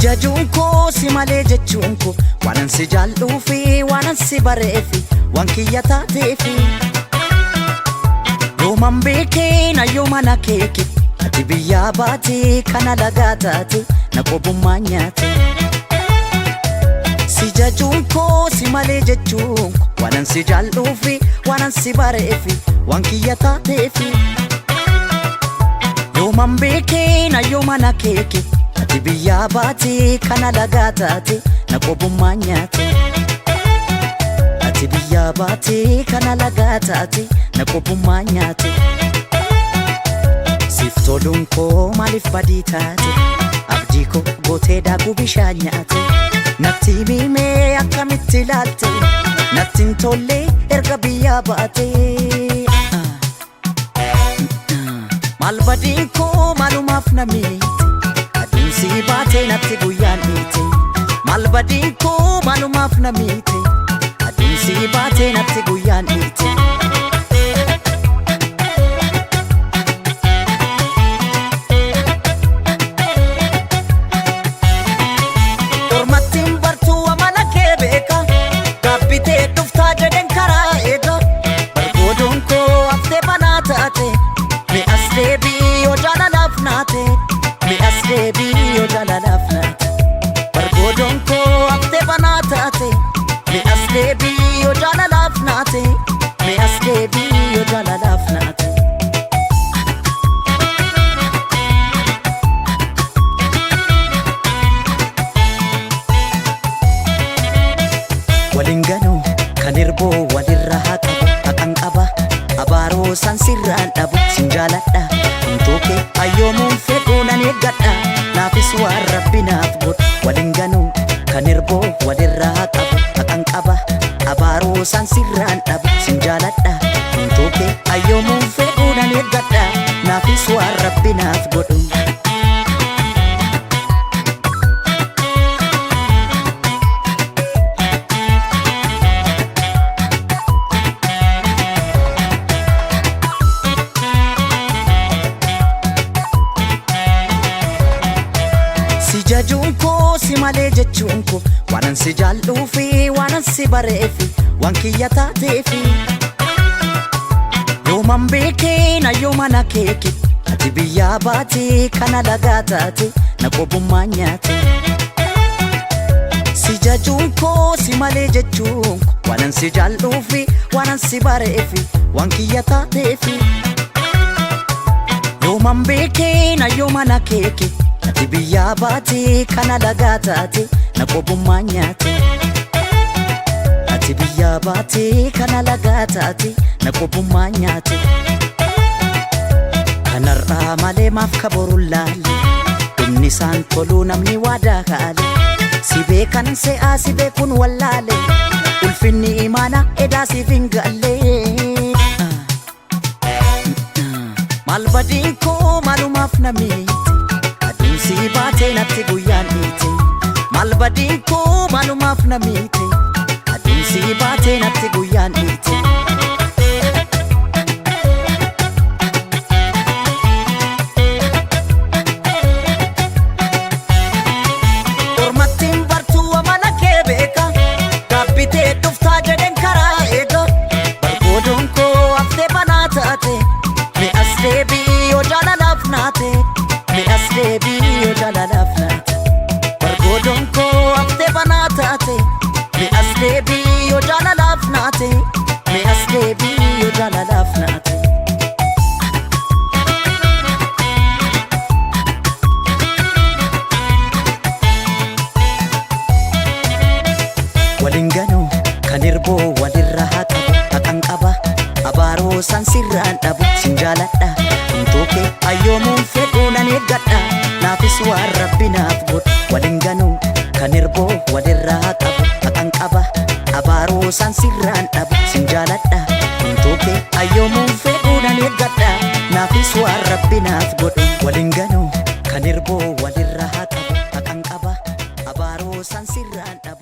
Jajuun koo si malee jechuun koo waanan si jaalluufi waanan si bareefi waan kiyya taateefi. Yooman beekee na yooman akeeke ati biyyaa baate kana lagaa taate na qobummaa nyaate. Si jajuun koo si malee jechuun koo waanan si jaalluufi waanan si bareefi waan kiyya taateefi. Yooman beekee na yooman akeeke ati biyyaa baate kana lagaa taate na qobummaa nyaate. Ati biyyaa baate kana lagaa taate na qobummaa nyaate. Siif toluun koo maaliif badii taate abdii koo gootee daakuu bishaan nyaate. Natti himee akkamitti ilaalte natti hin tolle erga biyyaa baate. Maal badiin koo maalumaaf na miite aduun si baate natti guyyaan dhiite. Maal badiin koo maalumaaf na miite aduun si baate natti guyyaan dhiite. Ormattiin bartuu amala kee beeka gaabbitee dhuftaa jedhen karaa eega bargoodoon koo haftee banaa taate mi'as deebii yoo jaalalaaf naate mi'as deebii yoo jaalalaaf naate bargoodoon koo haftee banaa taate mi'as deebii yoo jaalalaaf naate mi'as deebii yoo jaalalaaf naate. Waliin ganuu kan hirboo walirra haa qabu haqan qaba abaaroo san sirraan dhabu sin jaaladha humtuu kee hayyoomuun fedhuu nan eeggadha naafis waan rabbi naaf godhu waliin ganuu kan hirboo walirra haa qabu haqan qaba abaaroo san sirraan dhabu sin jaaladha humtuu kee hayyoomuun fedhuu nan eeggadha naafis waan rabbi naaf godhu. Si jajuun koo si malee jechuun koo waanan si jaalluufi waanan si bareefi waan kiyya taateefi. Yooman beekee na yooman akeeke ati biyyaa baate kana lagaa taate na qobummaa nyaate. Si jajuun koo si malee jechuun koo waanan si jaalluufi waanan si bareefi waan kiyya taateefi. Yooman beekee na yooman akeeke ati biyyaa baate kana lagaa taate na qobummaa nyaate. Ati biyyaa baate kana lagaa taate na qobummaa nyaate. Kanarraa malee maaf kaboruun laalle dhumni isaan toluu namni waadaa kaale. Si beekan se'aa si beekuun wallaale ulfinni imaana edaa siif hin galle. Maal badiin koo maalumaaf na miite aduun si baate natti guyyaan dhiite. Maal badiin koo maalumaaf na miite aduun si baate natti guyyaan dhiite. Ormattiin bartuu amala kee beeka gaabbitee dhuftaa jedhen karaa eega bargoodoon koo haftee banaa taate mi'as deebii yoo jaalalaaf naate mi'as deebii yoo jaalalaaf naate bargoodoon koo haftee banaa taate mi'as deebii yoo jaalalaaf naate mi'as deebii yoo jaalalaaf naate. Waliin ganuu kan hirboo walirra haa qabu haqan qaba abaaroo san sirraan dhabu sin jaaladha humtuu kee hayyoomuun fedhuu nan eeggadha naafis waan rabbi naaf godhu waliin ganuu kan hirboo walirra haa qabu haqan qaba abaaroo san sirraan dhabu sin jaaladha humtuu kee hayyoomuun fedhuu nan eeggadha naafis waan rabbi naaf godhu waliin ganuu kan hirboo walirra haa qabu haqan qaba abaaroo san sirraan dhabu.